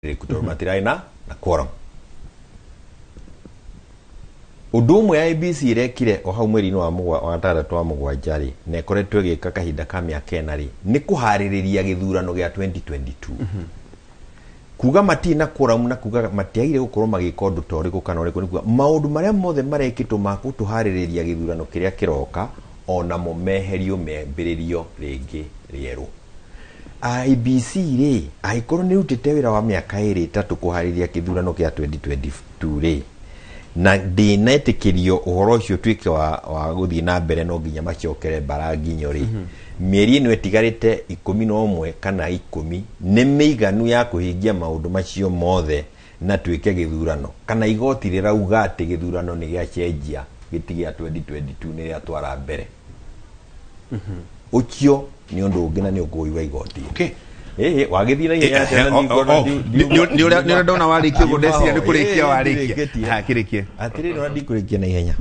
Ĩrĩkũ tondũ matirarĩ na quorum. Ũndũ ũmwe IEBC ĩrekire o hau mweri-inĩ wa gatandatũ wa mũgwanja rĩ, na ĩkoretwo ĩgĩka kahinda ka mĩaka 4 rĩ, nĩ kũharĩrĩria gĩthurano gĩa 2022. Kuga matirĩ na quorum na kuga matiagire gũkorwo magĩka ũndũ ta ũrĩkũ kana ũrĩkũ, nĩ kuga maũndũ marĩa mothe marekĩtwo ma gũtũharĩrĩria gĩthurano kĩrĩa kĩroka onamo meherio, membĩrĩrio rĩngĩ rĩerũ. IEBC rĩ, angĩkorwo nĩ rutĩte wĩra wa mĩaka 2 3 kũharĩria kĩthurano kĩa 2022 rĩ, na ndĩnetĩkĩrio ũhoro ũcio ũtuĩke wa gũthiĩ na mbere, no nginya macokere mbara nginyo rĩ, mĩeri ĩno ĩtigarĩte 11 kana 10 nĩ mĩiganu ya kũhingia maũndũ macio mothe na twĩke gĩthurano, kana igoti rĩrauga atĩ gĩthurano nĩ gĩacenjia, gĩti gĩa 2022 nĩ rĩatwara mbere. Ũcio nĩ ũndũ ũngĩ na nĩ ũkũigua igoti. Ĩĩ, wagĩthiĩ na ihenya atĩa na Nĩ ũrĩa ndona warĩkia ũguo, ndeciria nĩ kũrĩkia warĩkia. Ndĩrĩkĩtie. Ha, kĩrĩkie. Atĩrĩrĩ, ona ndikũrĩkia na ihenya.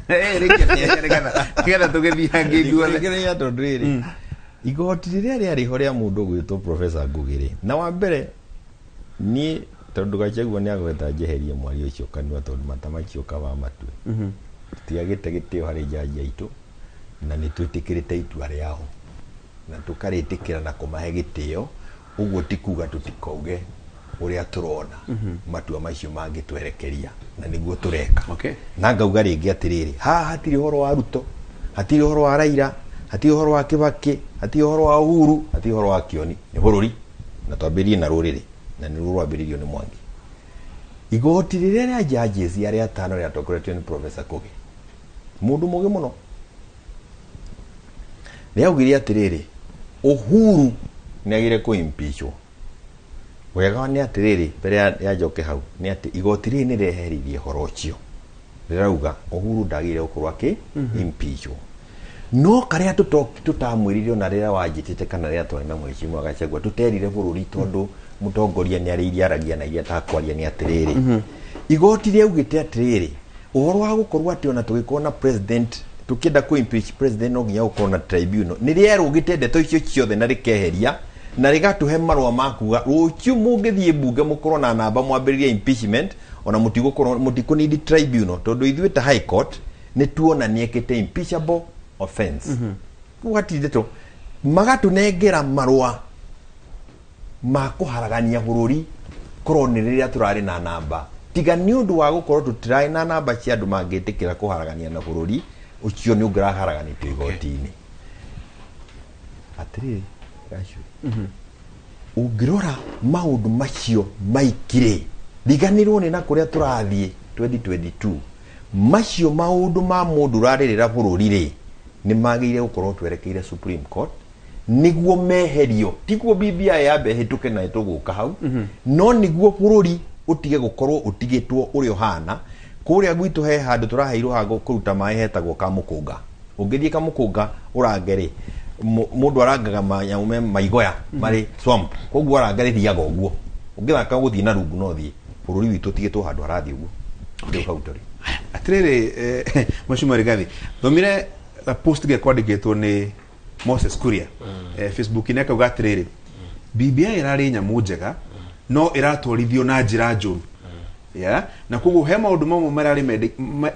Rĩkia na ihenya nĩgetha tũgĩthiĩ hangĩ ithuothe. Ndikũrĩkia na ihenya tondũ rĩrĩ, igoti rĩrĩa rĩarĩ ho rĩa mũndũ ũgwĩtwo Professor Ngugi rĩ, na wa mbere niĩ tondũ Gachagua nĩ agweta njeherie mwario ũcio kanua tondũ mata macio kaba matue, tũtiagĩte gĩtĩo harĩ jaji aitũ na nĩ twĩtĩkĩrĩte itua rĩao na tũkarĩtĩkĩra na kũmahe gĩtĩo. Ũguo ti kuga tũtikauge ũrĩa tũrona matua macio mangĩtwerekeria, na nĩguo tũreka. Na ngauga rĩngĩ atĩrĩrĩ, haha hatirĩ ũhoro wa Ruto, hatirĩ ũhoro wa Raila, hatirĩ ũhoro wa Kibaki, hatirĩ ũhoro wa Uhuru, hatirĩ ũhoro wa Kioni, nĩ bũrũri na twambĩrĩrie na rũrĩrĩ, na nĩruo rwambĩrĩirio nĩ Mwangi. Igoti rĩrĩa rĩa judges arĩa atano rĩatongoretio nĩ Professor Kogi, mũndũ mũgĩ mũno, rĩaugire atĩrĩrĩ, Uhuru nĩ agĩrĩire kũ-impeachwo. Wega nĩ atĩrĩrĩ, mbere ya njoke hau, nĩ atĩ igoti rĩrĩ nĩ rĩeheririe ũhoro ũcio, rĩrauga Uhuru ndagĩrĩire gũkorwo akĩ impeachwo. No karĩa tũtamwĩrire ona rĩrĩa wanjĩtĩte kana rĩrĩa twarĩ na mheshimiwa Gachagua, tũterire bũrũri tondũ mũtongoria nĩ arĩ iria aragia na iria atakwaria, nĩ atĩrĩrĩ, igoti rĩaugĩte atĩrĩrĩ, ũhoro wa gũkorwo atĩ ona tũgĩkorwo na president, tũkĩenda kũ impeach president no nginya gũkorwo na tribunal, nĩ rĩerũgĩte ndeto icio ciothe na rĩkeheria na rĩgatũhe marũa ma kuga rũciũ mũngĩthiĩ mbunge mũkorwo na namba mwambĩrĩrie impeachment, ona mũtigũkorwo mũtikũnidi tribunal, tondũ ithuĩ ta high court nĩ tuona nĩ ekĩte impeachable offense. Rĩu hatirĩ ndeto, magatũnengera marũa ma kũharagania bũrũri korwo nĩ rĩrĩa tũrarĩ na namba, tiga nĩ ũndũ wa gũkorwo tũtirarĩ na namba cia andũ mangĩtĩkĩra kũharagania na bũrũri ũcio nĩ ũngĩraharaganĩtio igoti-inĩ. Atĩrĩrĩ Gacui, ũngĩrora maũndũ macio maikirĩ, riganĩrwo nĩ na kũrĩa tũrathiĩ 2022, macio maũndũ ma mũndũ ũrarĩrĩra bũrũri rĩ, nĩ magĩrĩire gũkorwo twerekeire Supreme Court nĩguo meherio, tiguo BBI yambe ĩhĩtũke na ĩtũgũka hau, no nĩguo bũrũri ũtige gũkorwo ũtigĩtwo ũrĩa ũhana. Kũrĩa gwitũ he handũ tũraheirwo ha kũruta maĩ hetagwo Kamũkũnga. Ũngĩthiĩ Kamũkũnga ũrange rĩ, mũndũ arangaga manyamũ me maigoya marĩ swamp, koguo aranga rĩthiaga ũguo, ũngĩthaka gũthiĩ na rungu no thiĩ. Bũrũri witũ ũtigĩtwo handũ harathiĩ ũguo. Rĩu hau tũrĩ. Atĩrĩrĩ, Mheshimiwa Rigathi, thomire post gekwandĩkĩtwo nĩ Moses Kuria Facebook-inĩ, akauga atĩrĩrĩ, BBI ĩrarĩ nyamũ njega no ĩratwarithio na njĩra njũru, yeah? Na koguo he maũndũ mamwe mararĩ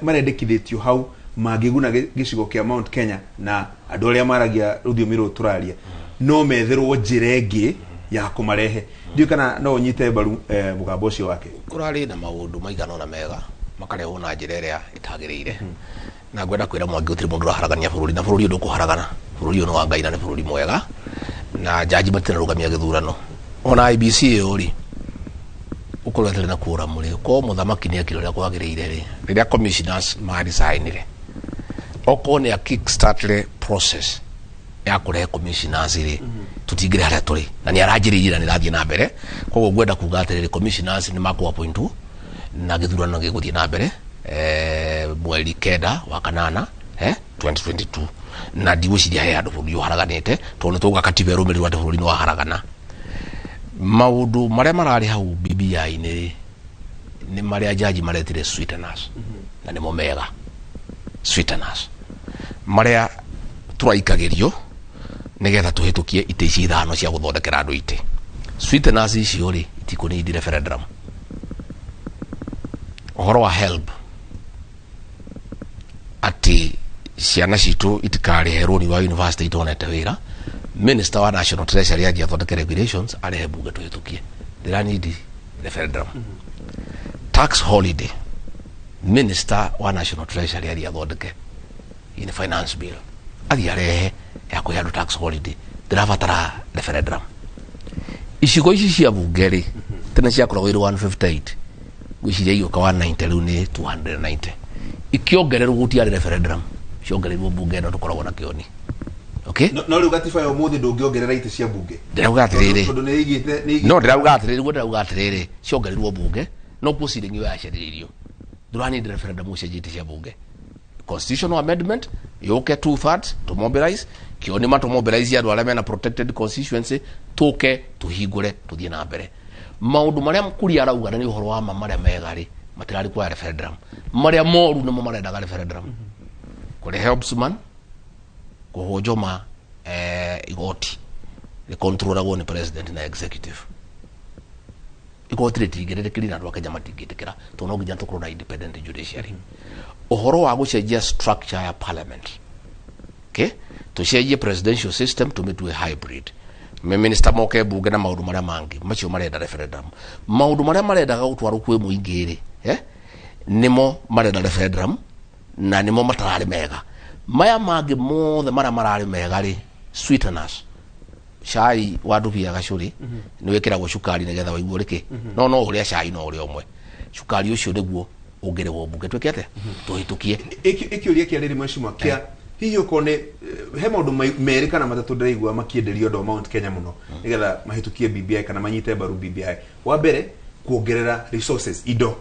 marendekithĩtio hau mangĩguna gĩcigo kĩa Mount Kenya na andũ arĩa maragia rũthiomi rũrũ tũraria, no metherwo njĩra ĩngĩ ya kũmarehe. Ndiũĩ kana no ũnyite mbaru mũgambo ũcio wake. Kũrarĩ na maũndũ maigana ũna mega makarehwo na njĩra ĩrĩa ĩtagĩrĩire, na ngwenda kwĩra Mwangi gũtirĩ mũndũ ũraharagania bũrũri, na bũrũri ũyũ ndũkũharagana. Bũrũri ũyũ nĩ wa Ngai na nĩ bũrũri mwega, na jaji matinarũgamia gĩthurano. Ona IEBC ĩyo rĩ, ũkorwo atarĩ na quorum rĩ, korwo mũthamaki nĩ ekire ũrĩa kwagĩrĩire rĩ, rĩrĩa commissioners maresignire, okorwo nĩ a kickstartire process ya kũrehe commissioners rĩ, tũtingĩrĩ harĩa tũrĩ, na nĩ aranjĩrĩirie na nĩ ĩrathiĩ na mbere. Koguo ngwenda kuga atĩrĩrĩ, commissioners nĩ makũ-appointwo na gĩthurano gĩgũthiĩ na mbere mweri 9 wa kanana 2022, na ndigwĩciria he handũ bũrũri ũharaganĩte, tondũ nĩ tũgũka katiba ĩrũmĩrĩrwo atĩ bũrũri nĩ waharagana. Maũndũ marĩa mararĩ hau BBI-inĩ rĩ, nĩ marĩa jaji maretire sweeteners, na nĩmo mega sweeteners marĩa tũraikagĩrio nĩgetha tũhĩtũkie itĩ ici ithano cia gũthondekera andũ itĩ. Sweeteners icio rĩ, Itikũ need referendum. Ũhoro wa HELB, atĩ ciana citũ itikarĩhe rũni wa university itonete wĩra, minister wa National Treasury anjia athondeke regulations, arehe bunge tũhĩtũkie. Ndĩra need referendum. Tax holiday, minister wa National Treasury athiĩ athondeke in finance bill, athiĩ arehe ya kũhe andũ tax holiday. Ndĩrabatara referendum. Icigo ici cia bunge rĩ, tene ciakoragwo irĩ 158, ngwĩciria igĩũka 190, rĩu nĩ 290. Ikĩongererwo gũtiarĩ referendum, ciongereirwo bunge ĩno tũkoragwo na kĩoni, okay? No rĩu gatiba ya ũmũthĩ ndũngĩongerera itĩ cia bunge. Ndĩrauga atĩrĩrĩ, Tondũ nĩ ĩigĩte nĩ ĩigĩte. No ndĩrauga atĩrĩrĩ, guo ndĩrauga atĩrĩrĩ, ciongereirwo bunge no kuo ceiling ĩyo yacenjeririo. Ndũranindi referendum ũcenjie itĩ cia bunge. Constitutional amendment yũke, two thirds, to mobilize kĩoni, ma to mobilize andũ arĩa mena protected constituency, tũke tũhingũre tũthiĩ na mbere. Maũndũ marĩa Kuria arauga na nĩ ũhoro wa ma, marĩa mega rĩ, matirarĩ kwa referendum, marĩa moru nĩmo marendaga referendum. Kũrehe ombudsman, kũhũnjũma igoti rĩkontrolagwo nĩ president na executive. Igoti rĩtingĩrĩrĩkĩria na andũ a Kenya matingĩtĩkĩra, tondũ no nginya tũkorwo na independent judiciary. Ũhoro wa gũcenjia structure ya parliament, okay? Tũcenjie presidential system tũmĩtue hybrid, minister moke bunge na maũndũ marĩa mangĩ macio marenda referendum. Maũndũ marĩa marendaga gũtwarwo kwĩ mũingĩ rĩ, nĩmo marenda referendum na nĩmo matararĩ mega. Maya mangĩ mothe marĩa mararĩ mega rĩ, sweeteners. Cai wa ndubia gacũrĩ nĩ wĩkĩragwo cukari nĩgetha wĩigue rĩkĩ, no ũrĩa cai no ũrĩa ũmwe, cukari ũcio nĩguo ũngĩrĩhwo bunge twĩke atĩa, tũhĩtũkie. Ĩkĩũria kĩa rĩrĩ, mheshimiwa, kĩa hihi okorwo nĩ he maũndũ merĩ kana matatũ ndĩraigua makĩenderio andũ a Mount Kenya mũno nĩgetha mahĩtũkie BBI kana manyite mbaru BBI. Wa mbere, kuongerera resources, indo.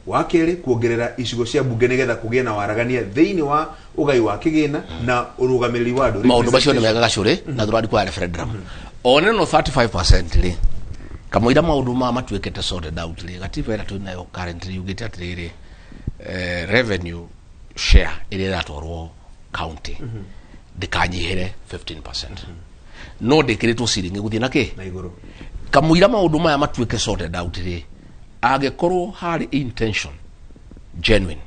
Wa kerĩ, kuongerera icigo cia bunge nĩgetha kũgĩe na waragania thĩinĩ wa ũgai wa kĩgĩna na ũrũgamĩrĩri wa andũ. Maũndũ macio nĩ mega gacũrĩ na tũrari kwa referendum one no 35% rĩ, kamũira maũndũ ma matuĩkĩte sorted out rĩ, gatiba ĩrĩa twĩ nayo currently yugĩte atĩrĩrĩ, revenue share ĩrĩa ĩratwarwo county ndĩkanyihĩre 15%, no ndĩkĩrĩtwo ceiling ĩgũthiĩ na kĩ na igũrũ. Kamũira maũndũ maya matuĩke sorted out rĩ, angĩkorwo harĩ intention genuine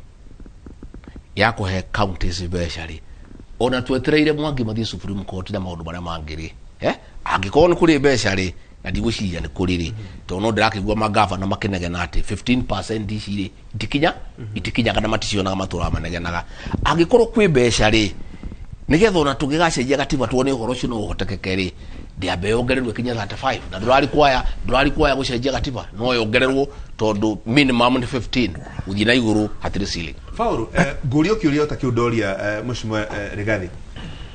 ya kũhe counties mbeca rĩ, ona twetereire Mwangi mathiĩ Supreme Court na maũndũ marĩa mangĩ rĩ, angĩkorwo nĩ kũrĩ mbeca rĩ, na ndigwĩciria nĩ kũrĩ rĩ, tondũ no ndĩrakĩigua magavana makĩnegena atĩ 15% ici rĩ itikinya itikinyaga na maticionaga, matũraga manegenaga. Angĩkorwo kwĩ mbeca rĩ, nĩgetha ona tũngĩgacenjia gatiba tuone ũhoro ũcio no ũhotekeke rĩ, ndĩambe yongererwo ĩkinye 35, na ndũrari kwaya gũcenjia gatiba, no yongererwo tondũ minimum nĩ 15 gũthiĩ na igũrũ, hatirĩ ceiling. Paul, ngũrio kĩũria ta kĩu ndoria mheshimiwa Rigathi.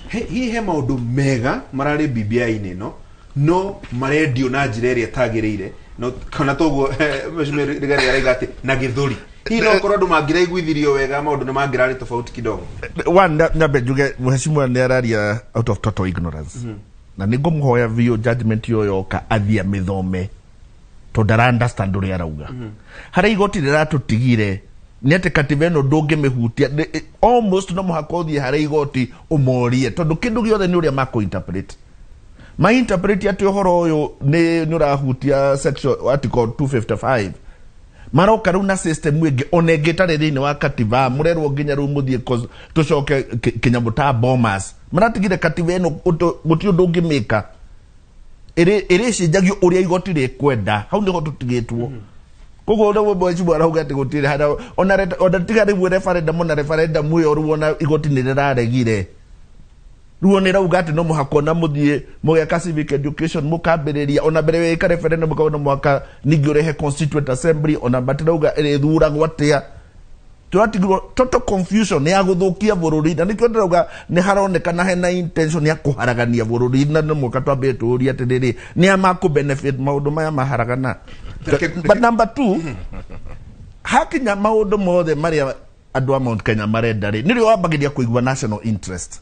Hihi he maũndũ mega mararĩ BBI-inĩ ĩno no marendio na njĩra ĩrĩa ĩtagĩrĩire, no kana toguo mheshimiwa Rigathi araiga atĩ na gĩthũri, hihi no korwo andũ mangĩraiguithirio wega maũndũ nĩ mangĩrarĩ tofauti kidogo? One, nyambe njuge mheshimiwa nĩ araria out of total ignorance, na nĩ ngũmũhoya biũ judgment ĩyo yoka athiĩ amĩthome, tondũ ndara understand ũrĩa arauga. Harĩa igoti rĩratũtigire nĩ atĩ katiba ĩno ndũngĩmĩhutia. Almost no mũhaka ũthiĩ harĩa igoti ũmorie, tondũ kĩndũ gĩothe nĩ ũrĩa makũ-interpret, ma-interpret atĩ ũhoro ũyũ nĩ ũrahutia section article 255, maroka rĩu na system ĩngĩ ona ĩngĩ ĩtarĩ thĩinĩ wa katiba. Mũrerwo nginya rĩu mũthiĩ tũcoke kĩnyamũ ta Bomas. Maratigire katiba ĩno gũtirĩ ũndũ ũngĩmĩka, ĩrĩcenjagio ũrĩa igoti rĩkwenda. Hau nĩho tũtigĩtwo. Koguo ũrĩa mheshimiwa arauga atĩ gũtirĩ harĩa ona tiga rĩu referendum, ona referendum ĩyo rĩu ona igoti nĩ rĩraregire. Rĩu nĩ rauga atĩ no mũhaka ona mũthiĩ mũgeka civic education, mũkambĩrĩria ona mbere wĩka referendum, ũkauga no mũhaka ningĩ ũrehe constituent assembly, ona matirauga ĩrĩthuragwo atĩa. Tũratigirwo total confusion ya gũthũkia bũrũri, na nĩkĩo ndĩrauga nĩ haronekana hena intention ya kũharagania bũrũri, na nĩ mũka twambie tũũrie atĩrĩrĩ, nĩ a makũ benefit maũndũ maya maharagana? But number two, hakinya maũndũ mothe marĩa andũ a Mount Kenya marenda rĩ, nĩrĩo wambagĩria kũigua national interest.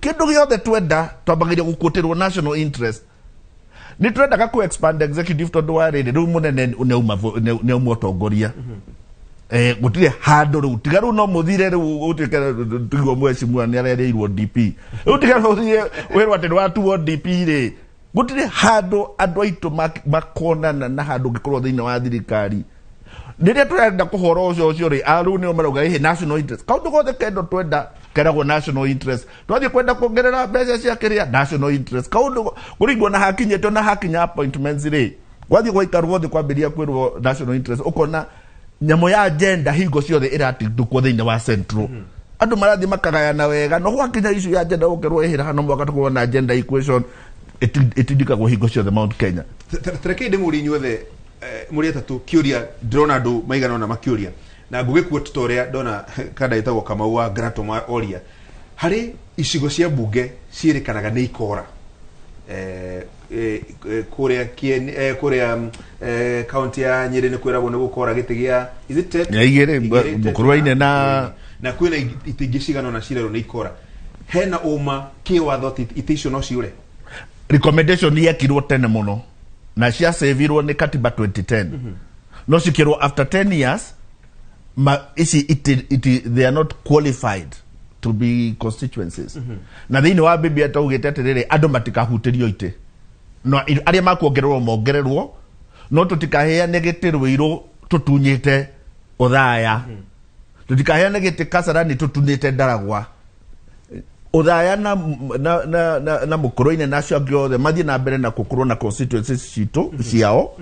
Kĩndũ gĩothe twenda twambagĩria gũkũtĩrwo national interest. Nĩ twendaga kũ expand executive tondũ wa rĩrĩ, rĩu mũnene nĩauma ũtongoria, gũtirĩ handũ rĩu tiga rĩu no mũthire rĩu gũtuĩke tiguo mheshimiwa nĩ arerĩirwo DP, rĩu tiga ũthire wĩrwo atĩ nĩwatuo DP rĩ. Gũtirĩ handũ andũ aitũ makonana na handũ ũngĩkorwo thĩinĩ wa thirikari. Rĩrĩa tũrenda kũhoro ũcio ũcio rĩ, arũ nĩo marauga ĩhĩ national interest. Kaũndũ gothe kendo twenda keragwo national interest. Twathiĩ kwenda kuongerera mbeca cia kĩrĩa national interest. Kaũndũ kũringwo na hakinyĩte na hakinya appointments rĩ, gwathiĩ gwaikarwo thĩ kwambĩrĩria kwĩrwo national interest, ũkona nyamũ ya agenda hingo ciothe ĩratindũkwo thĩinĩ wa central. Andũ marathiĩ makagayana wega, no gwakinya issue ya agenda gũkerwo ĩhĩra hano mwaka tũkorwo na agenda equation ĩtindĩkagwo hingo ciothe Mount Kenya. Tarekei ndĩmũrie inyuothe mũrĩ atatũ kĩũria ndĩrona andũ maigana ũna makĩũria na ngũgĩkua ta ũrĩa ndona kanda ĩtagwo Kamau wa Grato oria harĩ icigo cia mbunge ciĩrĩkanaga nĩ ikora kũrĩa kũrĩa kaunti ya Nyĩrĩ nĩ kwĩragwo nĩ gũkora gĩtĩ gĩa is it Tet? Ya igĩrĩ, Igĩrĩ, Tet Mũkũrwe-inĩ na kwĩna itĩ ingĩ cigana ũna cirerwo nĩ ikora. Hena ũma kĩwatho atĩ itĩ icio no ciũre? Recommendation yekirwo tene mũno na ciasavirwo nĩ katiba 2010. No cikĩrwo after 10 years ma ici iti they are not qualified to be constituencies. Na thĩinĩ wa BBI taugĩte atĩrĩrĩ, andũ matikahutĩrio itĩ, no arĩa makuongererwo mongererwo, no tũtikaheane gĩtĩ Rũirũ tũtunyĩte Othaya, tũtikaheane gĩtĩ Kasarani tũtunyĩte Ndaragwa. Othaya na Mũkũrwe-inĩ na acio angĩ othe mathiĩ na mbere na gũkorwo na constituencies citũ ciao,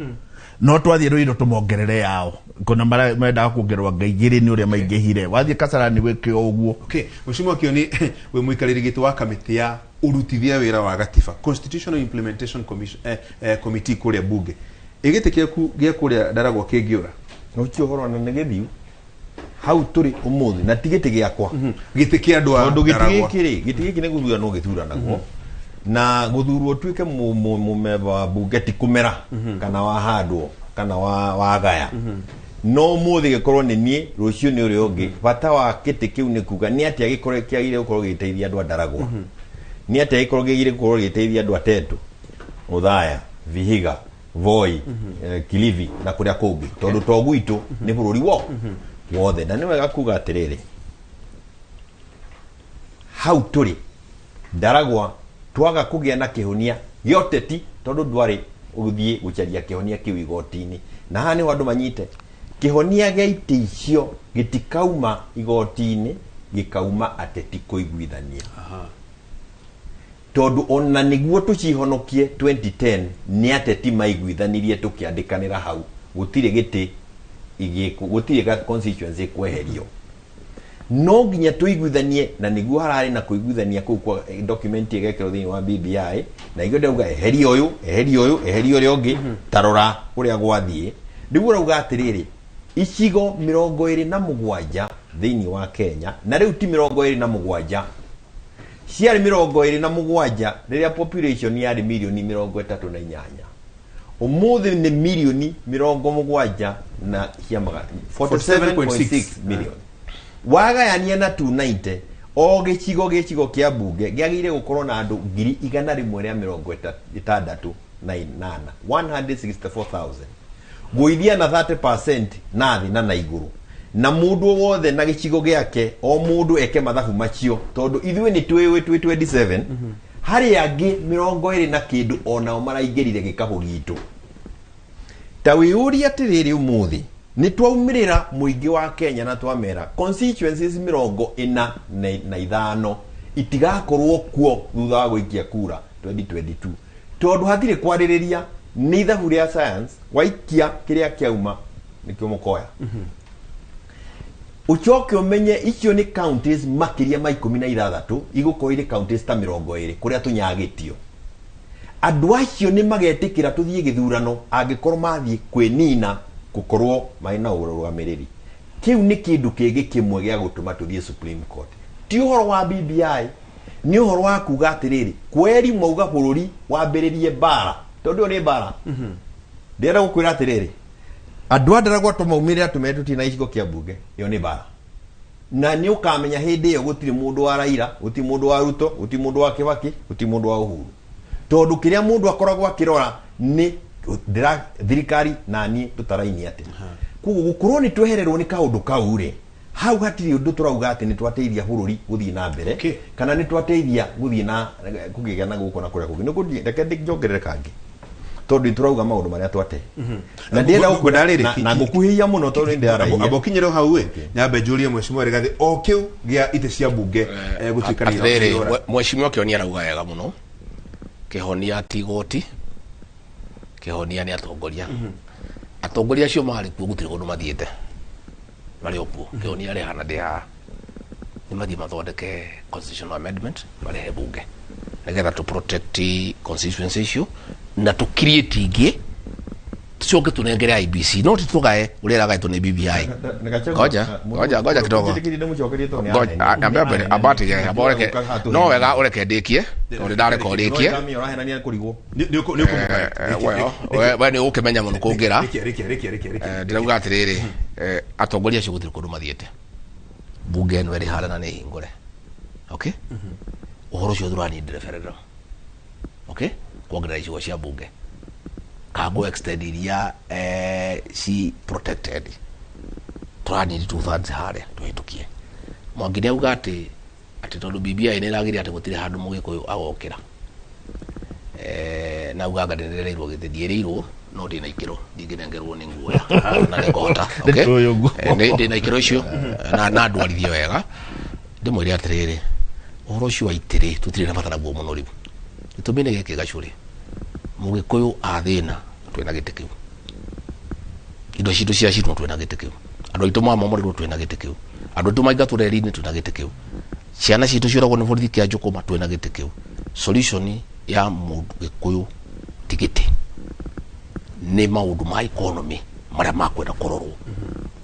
no twathiĩ Rũirũ tũmongerere yao kona marendaga kuongererwo nga igĩrĩ nĩ ũrĩa maingĩhire. Wathiĩ Kasarani wĩke o ũguo. Okay, Mheshimiwa Kioni, wĩ mũikarĩri gĩtĩ wa kamĩtĩ ya ũrutithia wĩra wa gatiba, Constitutional Implementation Commission, Committee kũrĩa bunge. Ĩ gĩtĩ gĩaku gĩa kũrĩa Ndaragwa kĩngĩũra? Ũcio ũhoro na nĩ gĩthiu hau tũrĩ ũmũthĩ na ti gĩtĩ gĩakwa. Gĩtĩ kĩa andũ a Tondũ gĩtĩ Ndaragwa. gĩkĩ rĩ, gĩtĩ gĩkĩ nĩ gũthurano gĩthuranagwo na gũthurwo ũtuĩke mũmemba wa bunge ti kũmera kana wahandwo kana wagaya. No ũmũthĩ gĩkorwo nĩ niĩ, rũciũ nĩ ũrĩa ũngĩ. Bata wa gĩtĩ kĩu nĩ kuga nĩ atĩa gĩkorwo kĩagĩrĩire gũkorwo gĩgĩteithia andũ a Ndaragwa, nĩ atĩa gĩkorwo kĩagĩrĩire gũkorwo gĩgĩteithia andũ a Tetu, Othaya, Vihiga, Voi, Kilifi na kũrĩa kũngĩ, tondũ to gwitũ nĩ bũrũri wothe. Na nĩ wega kuga atĩrĩrĩ, hau tũrĩ Ndaragwa twaga kũgĩa na kĩhonia gĩa ũteti, tondũ ndwarĩ ũthiĩ gũcaria kĩhonia kĩu igoti-inĩ. Na haha nĩho andũ manyite kĩhonia gĩa itĩ icio gĩtikauma igoti-inĩ, gĩkauma ateti kũiguithania. Tondũ ona nĩguo tũcihonokie 2010 nĩ ateti maiguithanirie tũkĩandĩkanĩra hau, gũtirĩ gĩtĩ igĩkũ, gũtirĩ constituency kweherio. No nginya tũiguithanie, na nĩguo hararĩ na kũiguithania kũu kwa document ĩgekĩrwo thĩinĩ wa BBI, na igĩo ndauga eheria ũyũ, eheria ũyũ, eheria ũrĩa ũngĩ, tarora ũrĩa gwathiĩ. Rĩu ũrauga atĩrĩrĩ, icigo 27 thĩinĩ wa Kenya, na rĩu ti 27, ciarĩ 27 rĩrĩa population yarĩ mirioni 38, ũmũthĩ nĩ mirioni 70 na cia 47.6 million. Wagayania na 290, o gĩcigo gĩcigo kĩa mbunge gĩagĩrĩire gũkorwo na andũ 168,164, 164,000, gũithia na 30% na thĩ na igũrũ. Na mũndũ wothe na gĩcigo gĩake, o mũndũ eke mathabu macio, tondũ ithuĩ nĩ twĩũĩ twĩ 27, harĩ angĩ 20 na kĩndũ onao maraingĩrire gĩkabũ gitũ. Ta wĩyũrie atĩrĩrĩ, ũmũthĩ nĩ twaumĩrĩra mũingĩ wa Kenya na twamera constituencies 45 itigakorwo kuo thutha wa gũikia kura 2022, tondũ hatirĩ kwarĩrĩria, nĩ ithabu rĩa science, waikia kĩrĩa kĩauma nĩkĩo mũkoya. Ũcoke ũmenye icio nĩ counties makĩria ma 16, igũkorwo irĩ counties ta 20 kũrĩa tũnyagĩtio. Andũ acio nĩ magetĩkĩra tũthiĩ gĩthurano angĩkorwo mathiĩ kwĩnina gũkorwo marĩ na ũrũgamĩrĩri. Kĩu nĩ kĩndũ kĩngĩ kĩmwe gĩa gũtũma tũthiĩ Supreme Court. Ti ũhoro wa BBI, nĩ ũhoro wa kuga atĩrĩrĩ, kweri mwauga bũrũri wambĩrĩrie mbara, tondũ ĩyo nĩ mbara. Ndĩrenda gũkwĩra atĩrĩrĩ, andũ a Ndaragwa tũmaumĩrĩra tũmere tũtirĩ na gĩcigo kĩa mbunge, ĩyo nĩ mbara. Na nĩ ũkamenya hĩndĩ ĩyo gũtirĩ mũndũ wa Raila, gũtirĩ mũndũ wa Ruto, gũtirĩ mũndũ wa Kibaki, gũtirĩ mũndũ wa Uhuru, tondũ kĩrĩa mũndũ akoragwo akĩrora nĩ thirikari na niĩ tũtarainie atĩ. Koguo gũkorwo nĩ twehererwo nĩ kaũndũ kau rĩ, Hau hatirĩ ũndũ tũrauga atĩ nĩ twateithia bũrũri gũthiĩ na mbere kana nĩ twateithia gũthiĩ na kũgĩa na gũkũ na kũrĩa kũngĩ. Nĩ ngũthiĩ, reke njongerere kangĩ tondũ nĩ tũrauga maũndũ marĩa twate na ndĩrenda Ngwenda rĩrĩ, na ngũkuhĩhia mũno tondũ nĩ ndĩraragia. Amba ũkinyĩre hau ĩ, nyambe njũrie mheshimiwa Rigathi o kĩu gĩa itĩ cia mbunge gũtuĩka nĩ Atĩrĩrĩ, irora. Mheshimiwa Kĩhonia arauga wega mũno. Kĩhonia ti igoti, kĩhonia nĩ atongoria. Atongoria acio marĩ kuo gũtirĩ kũndũ mathiĩte, marĩ o kuo. Kĩhonia arĩ haha na ndĩ haha. Nĩ mathiĩ mathondeke constitutional amendment marehe bunge nĩgetha tũ protect constituency icio na tũ create ingĩ, tucoke tũnengere IEBC, no ti tũgae ũrĩa ĩragaĩtwo nĩ BBI. Ngoja, ngoja, ngoja kidogo. Ngoja, amba tige, amba ũreke, no wega ũreke ndĩkie tondũ ndarekorĩkie. Ũrahenania kũrigwo. Nĩ ũkũmũkaya. We nĩ ũgũkĩmenya mũno kũngĩra. Rĩkia, rĩkia, rĩkia, rĩkia, rĩkia. Ndĩrauga atĩrĩrĩ, atongoria acio gũtirĩ kũndũ mathiĩte. Bunge ĩno ĩrĩ harĩa na nĩ hingũre, okay? Ũhoro ũcio tũranindĩ referendum, okay, kuongerera icigo cia bunge kana kũ extend iria ci protected, tũranindi 2/3 harĩa tũhĩtũkie. Mwangi nĩ auga atĩ tondũ BBI nĩ ĩragiria atĩ gũtirĩ handũ mũgĩkũyũ agokĩra, na auga anga ndĩrereirwo gĩtĩ, ndiĩrĩirwo no ndĩna ikĩro, ndingĩnengerwo nĩ nguoya na nĩngũhota, okay? Nĩtũĩ ũguo. Ndĩna ikĩro icio na ndwarithie wega. Ndĩmwĩre atĩrĩrĩ, ũhoro ũcio wa itĩrĩ tũtirĩ na bata naguo mũno rĩu. Gĩtũmi nĩ gĩkĩ, gacũrĩ mũgĩkũyũ athĩna twĩna gĩtĩ kĩu, indo citũ ciacinwo twĩna gĩtĩ kĩu, andũ aitũ mamomorerwo twĩna gĩtĩ kĩu, andũ aitũ maingatwo reri-inĩ twĩna gĩtĩ kĩu, ciana citũ ciũragwo nĩ borithi kĩa njũkũma twĩna gĩtĩ kĩu. Solution ya mũndũ gĩkũyũ ti gĩtĩ, nĩ maũndũ ma economy marĩa makwenda kũrorwo,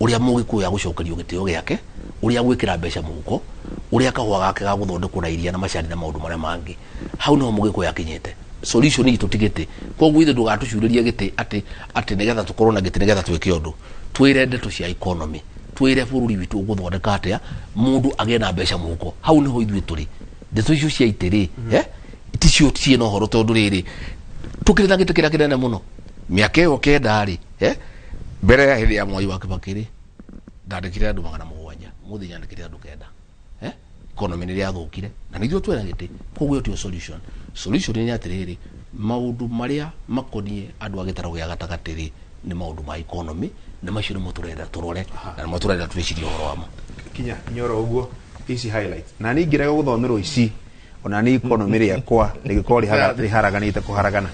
ũrĩa mũgĩkũyũ agũcokerio gĩtĩo gĩake, ũrĩa gwĩkĩra mbeca mũhuko, ũrĩa kahũa gake gagũthondekwo na iria na macani na maũndũ marĩa mangĩ. Hau niho mũgĩkũyũ akinyĩte. Solution itũ ti gĩtĩ. Koguo ithuĩ ndũgatũcurĩrie gĩtĩ atĩ nĩgetha tũkorwo na gĩtĩ nĩgetha twĩke ũndũ. Twĩre ndeto cia economy, twĩre bũrũri witũ ũgũthondeka atĩa mũndũ agĩe na mbeca mũhuko. Hau niho ithuĩ tũrĩ. Ndeto icio cia itĩ rĩ, ticio ciĩna ũhoro, tondũ rĩrĩ tũkĩrĩ na gĩtĩ kĩrĩa kĩnene mũno mĩaka ĩyo 9 rĩ, mbere ya hĩndĩ ya Mwai wa Kibaki rĩ, ndandĩkire andũ 700, mũthĩ nyandĩkire andũ 9. Economy nĩ rĩathũkire na nĩithuĩ twĩna gĩtĩ. Koguo ĩyo tiyo solution. Solution nĩ atĩrĩrĩ, maũndũ marĩa makoniĩ andũ a gĩtarũ gĩa gatagatĩ rĩ, nĩ maũndũ ma economy, na macio nĩmo tũrenda tũrore na nĩmo tũrenda twĩcirie ũhoro wamo. Kinya kinya oro ũguo ici highlights na niĩ ingĩrega gũthomerwo ici ona nĩ economy rĩakwa rĩgĩkorwo rĩharaganĩte kũharagana.